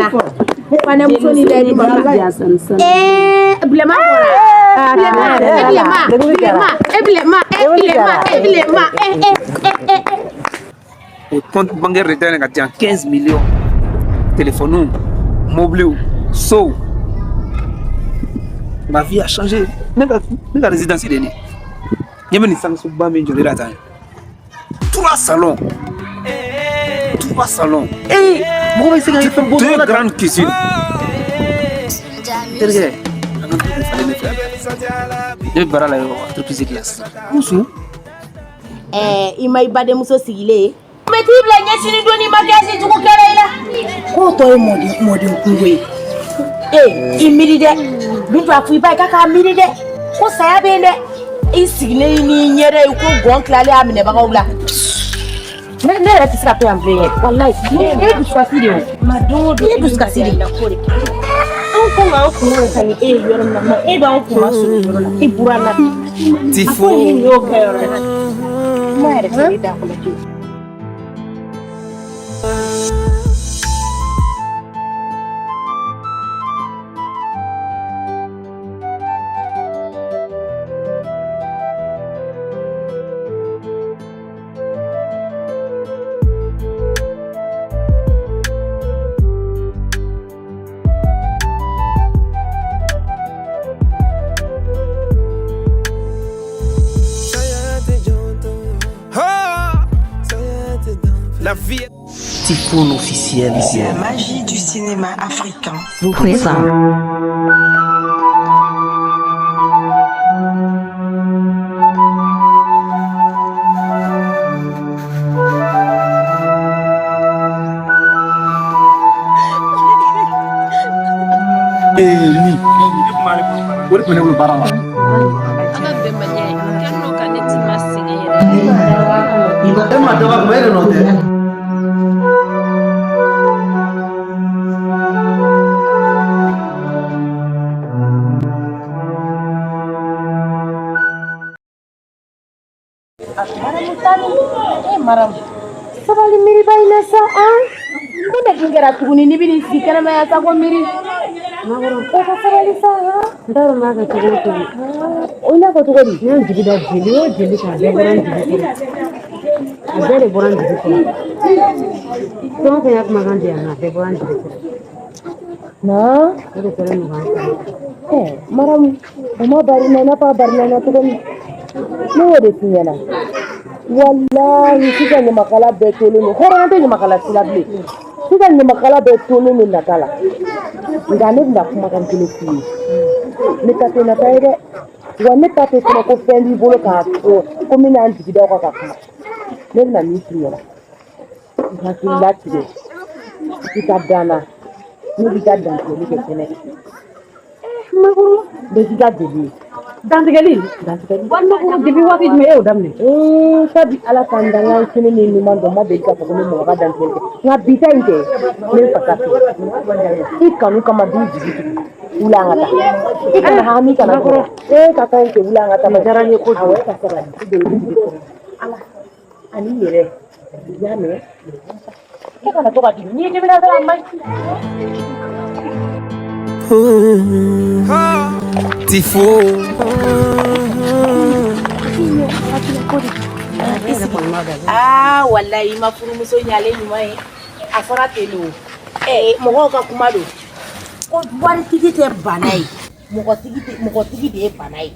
na fanɛmuso ni layidu ma ee bilenman bɔra bilenman e bilenman bilenman e bilenman e bilenman e bilenman e e e e O compte bancaire de dayɛlɛ ka di yan 15 millions. Téléphone, mobile, so. Ma vie a changé. Ne ka résidence de nin. Ɲɛ bɛ nin sangasoba min jɔlen la tan. Trois salons. Trois salons. Ee, mɔgɔ bɛ se ka fɛn bɔ. Deux grandes cuisines. Terikɛ, an ka du de falen ne fɛ. Ne bɛ baara la yɔrɔ entreprise de la sisan. Muso. Ɛɛ, i ma i badenmuso sigilen ye. N bɛ t'i bila ɲɛsini don ni maquillage jugu kɛra i la. K'o tɔ ye mɔden mɔden kungo ye. Ee, i miiri dɛ. Bintu, a fɔ i ba ye k'a k'a miiri dɛ. Ko saya bɛ yen dɛ. I sigilen n'i ɲɛda ye ko gɔn tilalen a minɛbagaw la. Ne yɛrɛ tɛ se ka to yan bilen yɛrɛ. Walayi. E ye dusukasi de ye o. Ma don o don I ye dusukasi de ye. Anw ko k'an kun ka ni e ye yɔrɔ min na, ma e b'anw kun ma sɔrɔ yɔrɔ la, i buran na. Tifo. A ko nin y'o kɛ yɔrɔ la, kuma yɛrɛ tɛ ne da kɔnɔ fiyewu. La vie. Typhoon officiel. La magie du cinéma africain. Vous présente. Ee, ni. O de tun bɛ ne bolo baara la. An ka bɛnbaliya ye kɛlen don ka ne tima sɛgɛn yɛrɛ. E ma dɔ ka kuma, e de nɔ tɛ. Maramu tani, e Maramu. Sabali miiriba in na sa an. Mun de dun kɛra tuguni n'i bɛ n'i sigi kɛnɛma yan sa ko miiri? E ka sabali sa han. N t'a dɔn n b'a kɛ cogo o cogo. O i n'a fɔ cogo di? N ye n jigi da jeli o jeli kan, a bɛɛ bɔra n jigi kɔrɔ. A bɛɛ de bɔra n jigi kɔrɔ. Fɛn o fɛn y'a kumakan di yan nɔ, a bɛɛ bɔra n jigi kɔrɔ. Na? O de kɛlen don k'an sɛgɛn. Ɛ Maramu, o ma bari na i n'a fɔ a bari na cogo min. Ne y'o de f'i ɲɛna. Walahi sisan ɲamakala bɛɛ tolen don. Hɔrɔnya tɛ ɲamakala si la bilen. Sisan ɲamakala bɛɛ tolen don nata la. Nka ne bɛna kumakan kelen f'i ye. Ne ta tɛ nata ye dɛ. Wa ne ta tɛ fɛnɛ ko fɛn b'i bolo k'a fɔ ko n bɛna n jigi da o kan ka kuma. Ne bɛna min f'i ɲɛna. I hakili latigɛ. I ka dan na. Ne b'i ka dantigɛli kɛ kɛnɛ kan. Makɔrɔ. Bɛɛ k'i ka jeli ye. Dantigɛli. Dantigɛli. Makɔrɔ, depuis waati jumɛn e y'o daminɛ? Ee, kabi Ala ka n dan n ka kelen ni ɲuman dɔn, n ma deli k'a fɔ ko ne mɔgɔ ka dantigɛli kɛ. Nka bi ta in tɛ, ne fasa fɛ. I kanu kama du jigi tugu. Wuli an ka taa. I kana hami kana jɔrɔ. Ee, ka taa in kɛ, wuli an ka taa. Nin diyara n ye kojugu. Awɔ, e ka sabali. I don i jigi kɔrɔ. Ala ani yɛrɛ. I y'a mɛn? E kana to ka dimi. N'i dimina dɔrɔn a man ɲi. Tifo. Aa, walayi i ma furumuso ɲalen ɲuman ye. A fɔra ten de o. Ɛ, mɔgɔw ka kuma don. Ko waritigi tɛ bana ye. Mɔgɔtigi tɛ, mɔgɔtigi de ye bana ye.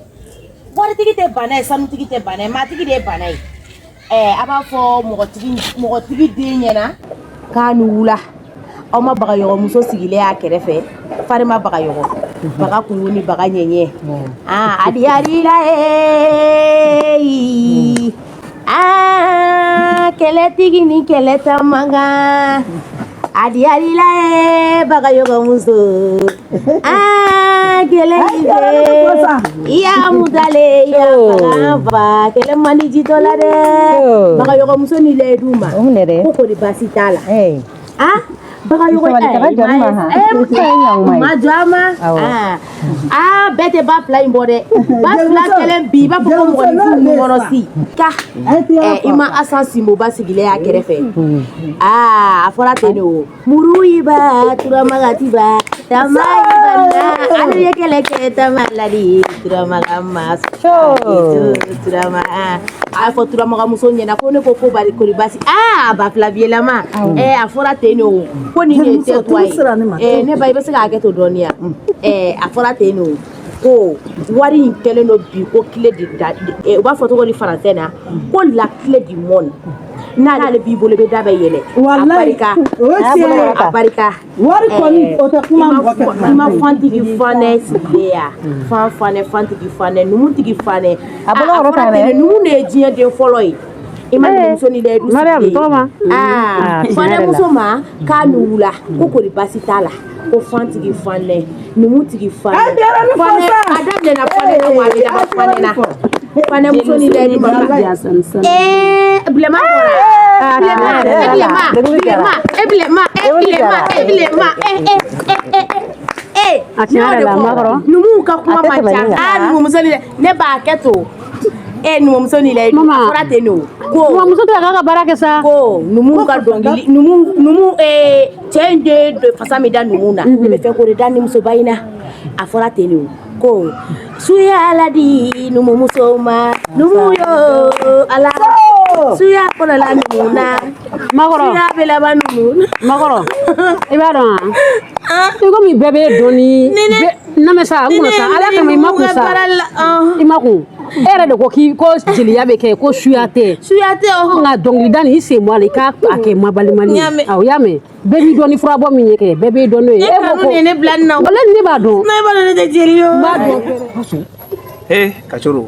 Waritigi tɛ bana ye, sanutigi tɛ bana ye, maatigi de ye bana ye. Ɛ, a b'a fɔ mɔgɔtigi mɔgɔtigi den ɲɛna k'a ni wula. Aw ma bagayɔgɔmuso sigilen y'a kɛrɛfɛ. Farima bagayɔgɔ. Baga kungu ni baga ɲɛɲɛ. Aa, adiyarila ee. Aa, kɛlɛtigi ni kɛlɛ ta man kan. Adiyarila ee bagayɔgɔmuso. Aa, kɛlɛ ni i y'a mutale i y'a faga fa kɛlɛ man di jitɔ la dɛ. Bagayɔgɔmuso ni layidu ma. Ko kɔni baasi t'a la. Ah, Bagayogo ma jɔ a ma. Aa, bɛɛ tɛ ba fila in bɔ dɛ. Ba fila kɛlen bi, i b'a fɔ ko mɔgɔninfin nun kɔnɔ si ka i ma Asan Sinboba sigilen y'a kɛrɛfɛ. Aa, a fɔra ten de o. Muru iba turamagatiba tama ibana ale ye kɛlɛ kɛ tama ladi turamaga ma turama. A fɔ turamaga muso ɲɛna ko ne ko ko bari kori basi. Aa, ba fila biyelama. A fɔra ten de o, ko nin de tɛ to ye. Ne ba, i bɛ se k'a hakɛ to dɔɔni yan. A fɔra ten de o, ko wari in kɛlen don bi ko clé de da, u b'a fɔ cogo di français na, ko la clé du monde, n'ale b'i bolo, i bɛ da bɛɛ yɛlɛ. Walayi, a barika, o ye tiɲɛ ye. A barika. Wari kɔni, o tɛ kuma mɔgɔ fɛ. I ma fantigi fanɛ sigilen ya, fan fanɛ, fantigi fanɛ, numutigi fanɛ. A bolo a yɔrɔ fɔra ta ten yɛrɛ. de, numu de ye diɲɛ den fɔlɔ ye. I ma numuso ni layidu Mariam, sigilen. tɔgɔma. Aa, Ah, tiɲɛ fanɛ yɛrɛ la. muso ma k'a ni wula ko kori basi t'a la, ko fantigi fanɛ, numutigi fanɛ. A diyara ni fɔ Fanɛ sa. a daminɛna fanɛ na, wa a bɛ laban fanɛ na. Fanɛ muso ni layidu ma. Bilenman bɔra. Bilenman, e bilenman, bilenman, e bilenman, e bilenman, e bilenman, e e e e e. A tiɲɛ yɛrɛ la, Makɔrɔ. Numuw ka kuma A tɛ man tɛmɛ ca. nin kan. Aa, numumuso ni ne b'a kɛ to. Numumuso ni layidu. Mama. A fɔra ten de o. Ko Mama, muso tɛ k'a ka baara kɛ sa. Ko numuw ka dɔnkili, numu cɛ in de fasa min da numu na, ne bɛ fɛ k'o de da ni musoba in na. A fɔra ten de o, ko suya ala di numumuso ma, numu yo ala suya kɔnɔla numu na. Makɔrɔ. Suya bɛ laban numu na. Makɔrɔ, i b'a dɔn wa? I komi bɛɛ b'e dɔn ni namɛ sa, n kunna sa, ala kama i ma kun sa. I ma kun. E yɛrɛ de ko k'i ko jeliya bɛ kɛ ko suya tɛ. Suya tɛ o. Nka dɔnkilida nin, i sen bɔ a la, i k'a a kɛ mabalimali N ye. y'a mɛn. Awɔ, i y'a mɛn. Bɛɛ b'i dɔn ni furabɔ min ye kɛ, bɛɛ b'i dɔn n'o ye. E ko kanu de ye ne bila nin na o. Walahi, ne b'a dɔn. Ne b'a dɔn ne tɛ jeli ye o. N b'a dɔn. Eh, Kacoro.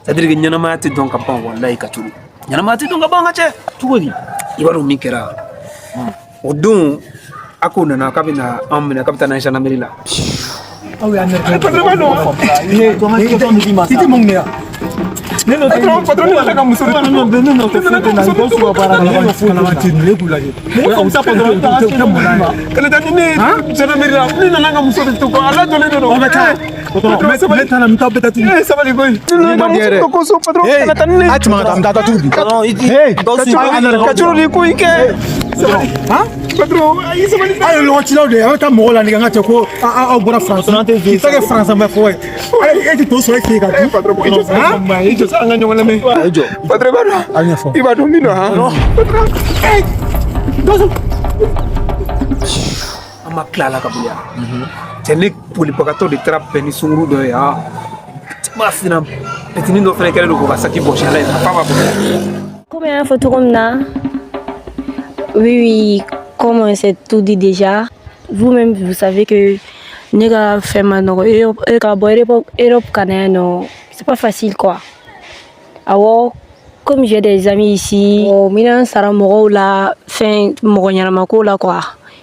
C'est-à-dire que ɲɛnamaya tɛ dɔn ka ban, walayi Kacoro. Ɲɛnamaya tɛ dɔn ka ban ka cɛ. Cogo di? I b'a dɔn min kɛra. O don, a ko nana k'a bɛna an minɛ, k'a bɛ taa n'an ye gendarmerie la. Aw y'a nɛgɛ. Patron b'a dɔn. I tɛ mun de ya? Ne nɔ tɛ, patron, ne nana ka muso de Ne nɔ tɛ foyi tɛ na, Gawusu ka baara la, ne foyi tɛ na. Ne k'u lajɛ. Mɔgɔ ka fisa patron, kana taa ni ne ye gendarmerie la, ne nana ka muso de to kɔ, a lajɔlen de don. Aw bɛ taa. Patron, ne taara, n bɛ taa bɛɛ datugu. Eh, sabali koyi. Ne nana ka muso to ko so, patron, kana taa ni ne ye. A tuma ka taa, n bɛ taa datugu bi. Hey, Kacoro de ye ko in kɛ. Sabali. Patron, ayi, sabali. Aw ye lɔgɔcilaw de ye, aw bɛ taa mɔgɔw la nɛgɛ, n ka cɛ ko aw bɔra Faransi. K'i ta kɛ Faransi mɛ fɔ ye. E tɛ to sɔrɔ e fɛ yen ka dun. Patron, i jɔ sa, i jɔ sa, an ka ɲɔgɔn lamɛn. I jɔ. Patron, i b'a dɔn. A ɲɛfɔ. I b'a dɔn min don, han? Patron, eh, Gawusu. An ma tila a la ka boli yan. Cɛ, ne bolibagatɔ de taara bɛn ni sunkuru dɔ ye. Aa, ma sinna petinin dɔ fɛnɛ kɛlen don k'o ka saki bɔsi a la yen, a fa b'a bolo. Comme un photo comme ça. Oui, oui, comme on s'est tout dit déjà, vous-même, vous savez que ne ka fɛn ma nɔgɔ. Europe, ka bɔ Europe ka na yan nɔ, c'est pas facile quoi. Awɔ, comme j'ai des amis ici, n bɛna n sara mɔgɔw la, fɛn mɔgɔ ɲɛnama ko la quoi.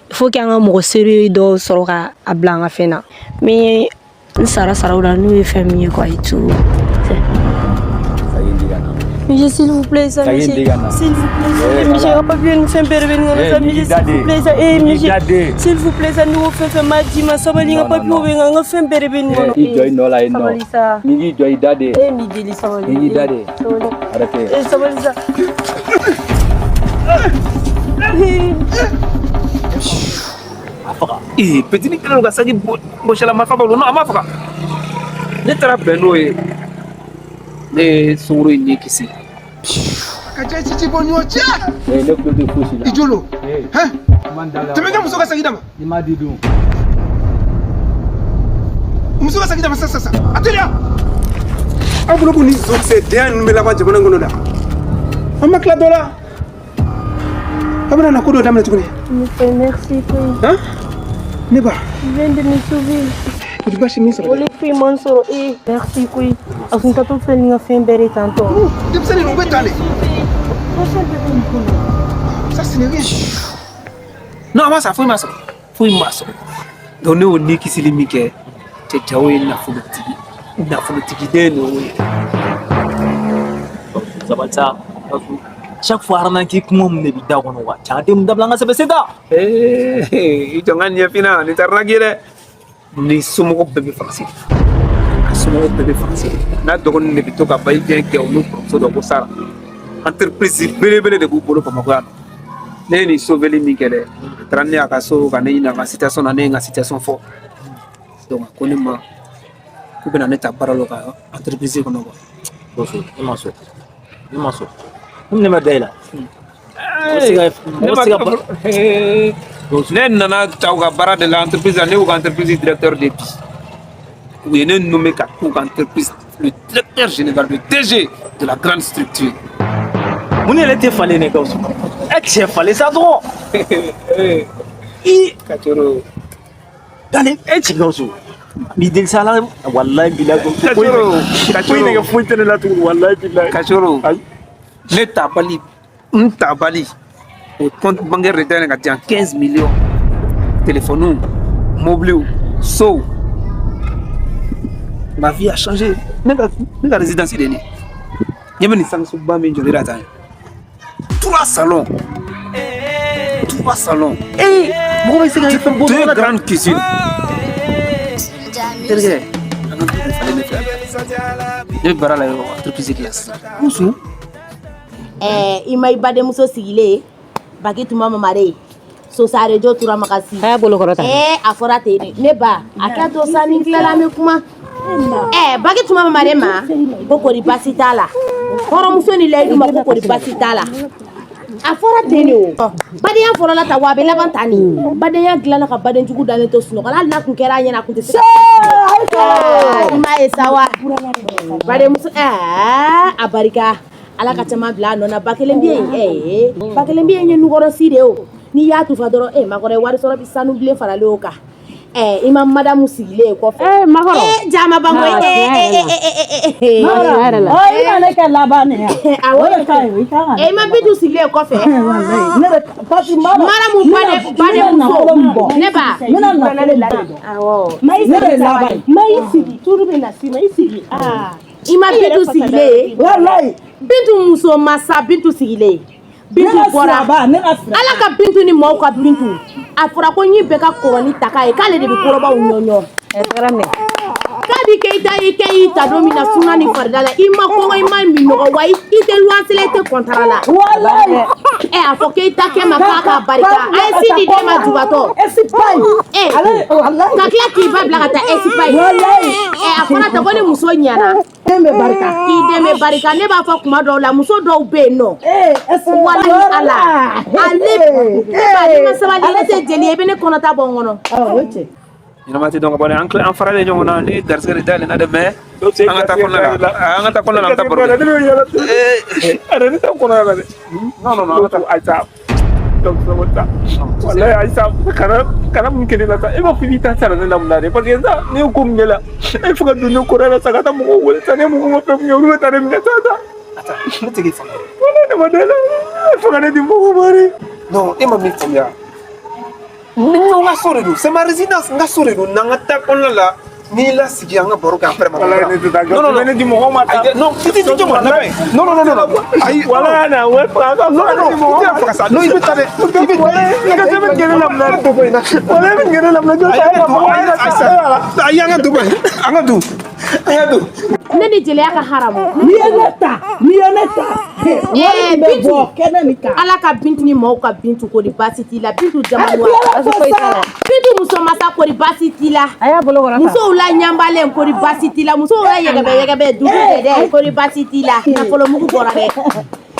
Il faut que an ka mɔgɔ sérieux dɔw sɔrɔ ka a bila an ka fɛn na. Mais n sara saraw la n'u ye fɛn min ye quoi et tout. Monsieur, s'il vous plaît, ça, monsieur. S'il vous plaît, monsieur, on peut plus nous faire intervenir, ça, monsieur, s'il vous plaît, ça, eh, monsieur, s'il vous plaît, ça, nous fait faire ma dit, ma sabali, on peut plus on fait intervenir. I jɔ i nɔ la yen nɔ. Sabali sa. N'i k'i jɔ i da de. Eh, mi deli sabali. N'i k'i da de. Sabali. Arrêtez. Eh, sabali sa. A faga. Ee, petini kɛlen don ka saki bɔsi a la, marifa b'a bolo. Non, a ma faga. Ne taara bɛn n'o ye, ne ye sunkuru in ni kisi. Ka cɛ ci bɔ ɲɔgɔn cɛ. Eh, ne tulo tɛ fosi la. I jolo. Eh, Hɛn. man da la. Tɛmɛ i ka muso ka saki d'a ma. I m'a di dun. Muso ka saki d'a ma sisan sisan. A teliya. Aw bolo ko ni zonkisɛ denya ninnu bɛ laban jamana in kɔnɔ da. An ma tila dɔ la. Aw bɛna na ko dɔ daminɛ tuguni. Monsieur, merci, oui. Han? Ne ba. Tu viens de me sauver. O tɛ baasi min sɔrɔ. Olu foyi man sɔrɔ eh merci koyi. A kun tatɔ filɛ nin ka fɛn bɛɛ de tantɔ. Denmisɛnnin ninnu u bɛ tan de. Ça, ce n'est rien. Non, a ma sa, foyi ma sɔrɔ, foyi ma sɔrɔ. Donc ne y'o ni kisili min kɛ, cɛ, jawo ye nafolotigi, nafolotigi den de y'o ye. Sabali sa. Gawusu. Chaque fois arnaque kuma mun de b'i da kɔnɔ wa? Cɛ an tɛ mun dabila an ka sɛbɛ se ta. I jɔ n ka nin ɲɛf'i ɲɛna, nin tɛ arnaque ye dɛ. Ni somɔgɔw bɛɛ bɛ Faransi, a somɔgɔw bɛɛ bɛ Faransi. N'a dɔgɔnin de bɛ to ka va-et-vient kɛ olu kɔrɔmuso dɔ ko Sara. Entreprise belebele de b'u bolo Bamakɔ yan nɔ. Ne ye nin sauveli min kɛ dɛ, a taara ne y'a ka so ka ne ɲininka n ka situation na, ne ye n ka situation fɔ. Donc a ko ne ma k'u bɛna ne ta baara la u ka entreprise kɔnɔ quoi. Gawusu, ne ma sɔn, ne ma sɔn. Komi ne ma da i la. Mɔgɔ tɛ se ka Ne mɔgɔ tɛ ma se ka ne nana ta u ka baara de la entreprise la, ne y'u ka entreprise directeur de bi. U ye ne nommé ka k'u ka entreprise le directeur général, le DG de la grande structure. Mun yɛrɛ tɛ falen ne Gawusu? E cɛ falen sa dɔrɔn. I Kacoro. Dale, e cɛ Gawusu. N b'i deli sa ala, walayi bilayi Gawusu. Kacoro, Ko in nɛgɛ foyi tɛ ne la tuguni, walayi bilayi. Kacoro. Ne tabali, n tabali. O compte bancaire de dayɛlɛ ka di yan 15 millions. Téléphone, mobile, so. Ma vie a changé. Ne ka résidence de nin. Ɲɛ bɛ nin sansoba min jɔlen la tan. Trois salons. Trois salons. Eh, mɔgɔ bɛ se ka fɛn bɔ Deux grandes cuisines. Terikɛ, an ka du de falen ne fɛ. Ne bɛ baara la yɔrɔ entreprise de la sisan. Muso. Ɛɛ, i ma i badenmuso sigilen ye baki tuma mamare ye sosarejo tura makasi. A y'a bolo kɔrɔta. Ɛɛ, a fɔra ten de, ne ba, a kɛ to sa, ni tilala an bɛ kuma. Ɛɛ, baki tuma mamare ma ko kori basi t'a la, hɔrɔnmuso ni layidu ma ko kori basi t'a la. A fɔra ten de. O badenya fɔlɔla ta wa, a bɛ laban ta nin badenya dilanna ka badenjugu dalen to sunɔgɔ la. Hali n'a kun kɛra a ɲɛna, a kun tɛ se ka. I m'a ye sa wa, badenmuso, ɛɛ, a barika Ala ka caman bila a nɔ na. Ba kelen bɛ yen, ɛɛ, ba kelen bɛ yen ye nukɔrɔ si de ye. O n'i y'a tufa dɔrɔn, e makɔrɔ ye wari sɔrɔ bi, sanu bilen faralen o kan. Ɛɛ, i ma madamu sigilen ye kɔfɛ. Ee, makɔrɔ. Ee, jama bango. Ah, ee tiɲɛ ee yɛrɛ la. Ee ee ee. Tiɲɛ yɛrɛ la. Ɔ, i na ne kɛ laban nin ya. Awɔ. O de ka ɲi, i kan ka. E ma Bintu sigilen ye kɔfɛ. Walayi, ne bɛ parce que n b'a dɔn. Maramu n bɛna nafolo min bɔ. ne ba. N bɛna nafolo min bɔ. Awɔ. Ma i Ne de sigi. laban ye. Ma i sigi, turu bɛ na s'i ma, i sigi. Aa. I ma Bintu sigilen ye. Walayi. Bintu muso masa, Bintu sigilen ye. Ne Bintu ka bɔra. siraba, ne ka siraba. Ala ka Bintu ni maaw ka Bintu. A fɔra ko ɲi bɛɛ ka kɔrɔ ni taka ye, k'ale de bɛ kɔrɔbaw ɲɔɲɔ. Ɛ, tɛgɛrɛ minɛ. K'a bi kɛ i ta i kɛ i ta don min na suna ni farida la, i ma kɔngɔ, i ma minɔgɔ wa, i tɛ luwanse la, i tɛ kɔntara la. Walayi. Ɛ, a fɔ k'e ta kɛ ma k'a ka barika a ye si di den ma jubatɔ. Espagne. Ɛ, Ale, walayi. ka tila k'i ba bila ka taa Espagne. Walayi. Ɛ, a fɔra ten ko ni muso ɲɛna, Den bɛ barika. i den bɛ barika. Ne b'a fɔ kuma dɔw la, muso dɔw bɛ yen nɔ. Ee, Espagne. Walayi Ala, ale ne ba, n'i ma sabali, ne tɛ jeli ye, i bɛ ne kɔnɔta bɔ n kɔnɔ. Ɔ, o cɛ. Ɲɛnama tɛ dɔn ka bɔ dɛ. An tila an faralen ɲɔgɔn na, ne ye garisɛgɛ de dayɛlɛ na dɛ, mais an ka taa kɔnɔna la, an ka taa kɔnɔna la, an ka taa baro kɛ. Ne bɛ yɛlɛ. A ne tɛ kɔnɔ la dɛ. Non, non, non, an ka taa. Ayisa. Donc ta. Walayi Ayisa, kana mun kɛ ne la sa? E b'a fɔ i b'i ta sara ne la mun na dɛ? Parce que sa ne ye ko min kɛ la, e fɛ ka don ne kɔrɔ la sa ka taa mɔgɔw wele sa, ne mɔgɔw ma fɛn mun kɛ, olu bɛ taa ne minɛ sa sa. Attends, ne tɛ k'i faamuya. Walayi ne ma da la. E fɛ ka ne di mɔgɔw ma de. Non, e ma min faamuya. Ni n ka so de don, c'est ma résidence, n ka so de don. N'an ka taa kɔnɔna la, n'i lasigi, an ka baro kɛ après ma. Walayi ne tɛ taa. Non, non, non. Ne di mɔgɔw ma Ayi, non, i tɛ di jɔn ma, lamɛn. Non, non, non, non. Ayi, Walayi na o faga sa. Non, non, i tɛna faga sa. Non, i bɛ taa dɛ. I bɛ Walayi i ka sɛbɛn kɛ ne la mun na dɛ? Walayi bɛ kɛ ne la mun na? Jɔ sa e ka mɔgɔw Ayi, ayi, ayi, an ka don bani. An ka don. An ka don. Ne ni jeliya ka haramu. N'i ye ne ta, n'i ye ne ta, wari min bɛ Bintu. bɔ kɛnɛ nin kan. Ala ka Bintu ni maaw ka Bintu, kori baasi t'i la. Bintu jamanu. A tilala fɔ sa. Bintu muso masa, kori baasi t'i la. A y'a bolo kɔrɔta. Musow la ɲanbalen, kori baasi t'i la. Musow la yɛgɛbɛ yɛgɛbɛ dugu de dɛ, kori baasi t'i la. Nafolomugu bɔra dɛ.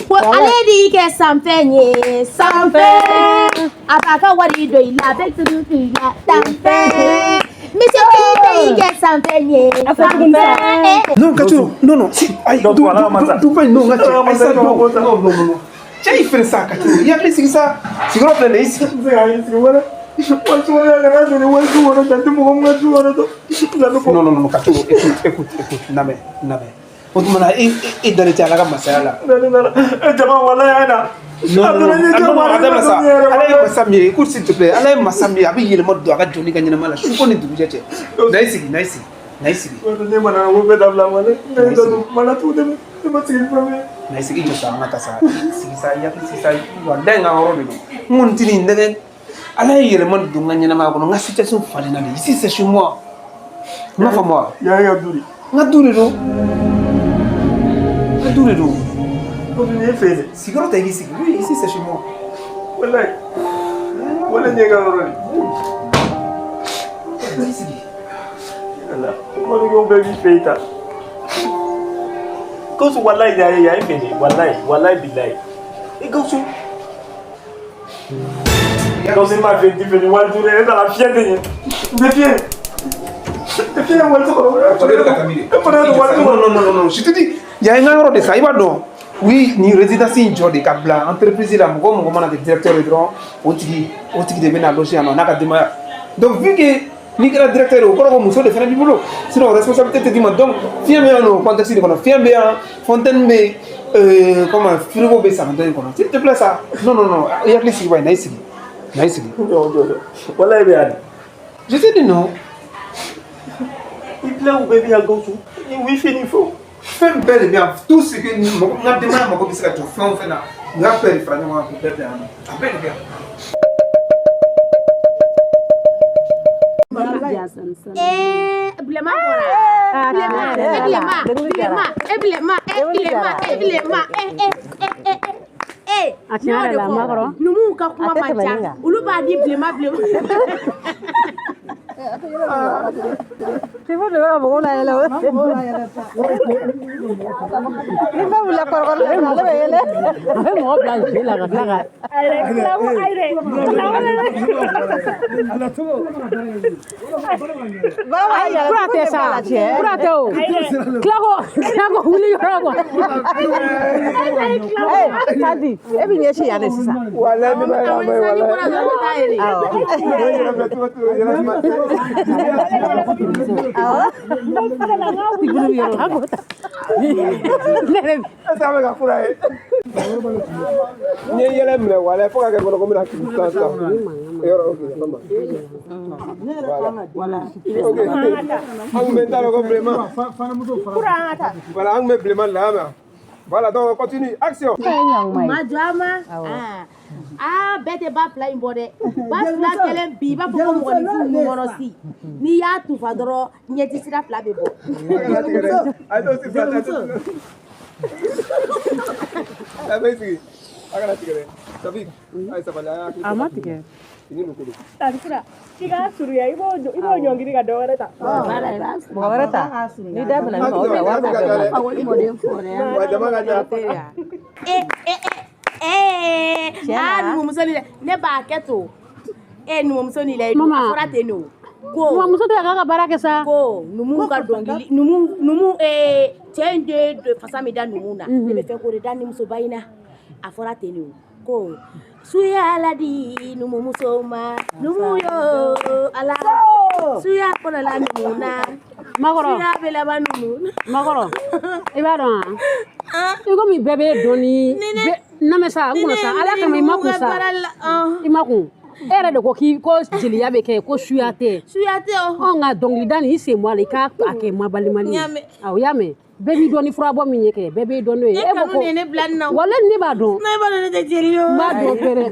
Ko ale de y'i kɛ sanfɛn ye, sanfɛn. A b'a ka wari don i la, a bɛ turu i la, sanfɛn. Monsieur Keyita y'i kɛ sanfɛn ye, sanfɛn. Non, Kacho, non, non. Si, ayi, Donc, du, voilà, masa. du, du, non, n ka cɛ, Ala ayi sa, masa, non, non, non, non, non. Cɛ, i fɛnɛ sa, Kacho, i hakili sigi sa. Sigiyɔrɔ filɛ nin ye, i sigi. N tɛ se ka hakili sigi wala. Wa sumaya kana jɔ ni wari su kɔnɔ, dan tɛ mɔgɔ min ka su kɔnɔ to. Non, non, non, Kacho, écoute, écoute, écoute, lamɛn, lamɛn. O tuma na, e dalen tɛ Ala ka masaya la. Ne nana e jama walayi a na. Non, non, non, non, non, a dabila sa. Ala ye masa min ye, écoute s'il te plaît, Ala ye masa min ye, a bɛ yɛlɛma don a ka jɔnni ka ɲɛnamaya la su ko ni dugujɛ cɛ. Na i sigi, na i sigi, na i sigi. Ne mana ko bɛɛ dabila walayi. Ne da don kuma la tuguni, ne ma sigi ni fɛn min ye. Na i sigi jɔ sa, an ka taa sa. Sigi sa, i hakili sigi sa. Walayi, n ka yɔrɔ de don. N kɔni tɛ nin nɛgɛ. Ala ye yɛlɛma don n ka ɲɛnamaya kɔnɔ. N ka situation falenna de. Ici, c'est chez moi. I m'a faamu wa? Yan ye ka du de. N ka du de don. N ka du de don. Ko nin ye fɛ de. Sigiyɔrɔ ta, i k'i sigi. Oui, ici, c'est chez moi. Walayi. Walayi, nin ye ka yɔrɔ de. I sigi. Ala, mannequin bɛɛ b'i fɛ yen ta. Gawusu, walayi, yan ye fɛ de. Walayi, walayi, bilayi. I Gawusu. Gawusu, ne m'a fɛ di fɛ ni wari duuru ye, ne nana fiɲɛ de ɲɛ. N tɛ fiɲɛ. N tɛ fiɲɛ wari sɔrɔ. E fana ye wari sɔrɔ. Non, non, non, non, je te dis, yan ye n ka yɔrɔ de sa, i b'a dɔn. Oui, nin résidence in jɔ de ka bila entreprise la, mɔgɔ o mɔgɔ mana kɛ directeur ye dɔrɔn, o tigi de bɛna loger yan nɔ n'a ka denbaya. Donc vu que n'i kɛra directeur ye, o kɔrɔ ko muso de fana b'i bolo, sinon responsabilité tɛ d'i ma. Donc fiɲɛ bɛ yan nɔ, o contexte de kɔnɔ, fiɲɛ bɛ yan, fontaine bɛ yen, comment, frigo bɛ salon in kɔnɔ. S'il te plaît ça. Non, non, non, i hakili sigi ba ye, na i sigi. Na i sigi. Walayi, bɛ yan de. Je te dis non. I bilaw bɛɛ bɛ yan, Gawusu. Ni wifi ni fɛnw. Fɛn bɛɛ de bɛ yan, tout ce que mɔgɔ, n ka denbaya mago bɛ se ka jɔ fɛn o fɛn na, u y'a bɛɛ de fara ɲɔgɔn kan k'o bɛɛ bila yan nɔ, a bɛɛ de bɛ yan. Bilenman bɔra. Bilenman, e bilenman, bilenman, e bilenman, e bilenman, e bilenman, e e e e e. A tiɲɛ yɛrɛ la, Makɔrɔ. Numuw ka kuma man ca. Olu b'a di bilenman bilenman. Tifo de bɛ ka mɔgɔw layɛlɛ o. Ni fɛn wulila kɔrɔkɔrɔ la, ale bɛ yɛlɛ. A bɛ mɔgɔ bila jeu la ka tila ka. Ayi, kura tɛ sa, kura tɛ o. Tila ko wuli yɔrɔ kɔ. Tanti, e bɛ ɲɛsin yan de sisan. Walayi, ne b'a ye, a ma ye, walayi. Awɔ. Awɔ. Est-ce que a bɛ ka fura ye? N ye yɛlɛ minɛ, walayi, fo ka kɛ n kɔnɔ ko n bɛna kuru sisan sisan. Yɔrɔ, ok, yafa ma. Voilà. Ok. An kun bɛ n t'a dɔn ko bilenman. Voilà, an kun bɛ bilenman de la, y'a mɛn? Voilà, donc on continue. Action. Ma jɔ a ma. Aa, bɛɛ tɛ ba fila in bɔ dɛ. Ba fila kɛlen bi, i b'a fɔ ko mɔgɔninfin nun kɔnɔ si. N'i y'a tufa dɔrɔn, ɲɛji sira fila bɛ bɔ. A t'o si fila, a t'o si. A bɛ sigi. A kana tigɛ dɛ. Safi, a ye sabali, a y'a hakili A ma tigɛ. Fini don ko don. Tanikura, i k'a surunya, i b'o ɲɔngiri ka dɔ wɛrɛ ta. Mɔgɔ wɛrɛ ta. Ni da bɛna min ma, o ta wari b'o bɛɛ bɔ. Wa jama ka ca. E e e ee, aa, numumuso ni dɛ, ne b'a kɛ to. E numumuso ni la, a fɔra ten de o. Ko Numumuso tɛ k'a ka baara kɛ sa. Ko numuw ka dɔnkili, numu cɛ in de fasa min da numu na, ne bɛ fɛ k'o de da ni musoba in na. A fɔra ten de o. Ko suya ala di numumuso ma, numu yo ala. Suya kɔnɔla numu na. Makɔrɔ. Suya bɛ laban numu na. Makɔrɔ, i b'a dɔn wa? I komi bɛɛ bɛ dɔn ni. Namɛ sa, n kunna sa, Ala kama i ma kun sa. I ma kun. E yɛrɛ de ko k'i ko jeliya bɛ kɛ ko suya tɛ. Suya tɛ o. Ɔ, nka dɔnkilida nin, i sen bɔ a la, i k'a kɛ mabalimali ye. N y'a mɛn. Awɔ, i y'a mɛn. Bɛɛ b'i dɔn ni furabɔ min ye kɛ, bɛɛ b'i dɔn n'o ye. E E ko kanu ko de ye ne bila nin na o. Walayi, ne b'a dɔn. Ne b'a dɔn ne tɛ jeli ye o. N b'a dɔn pɛrɛ.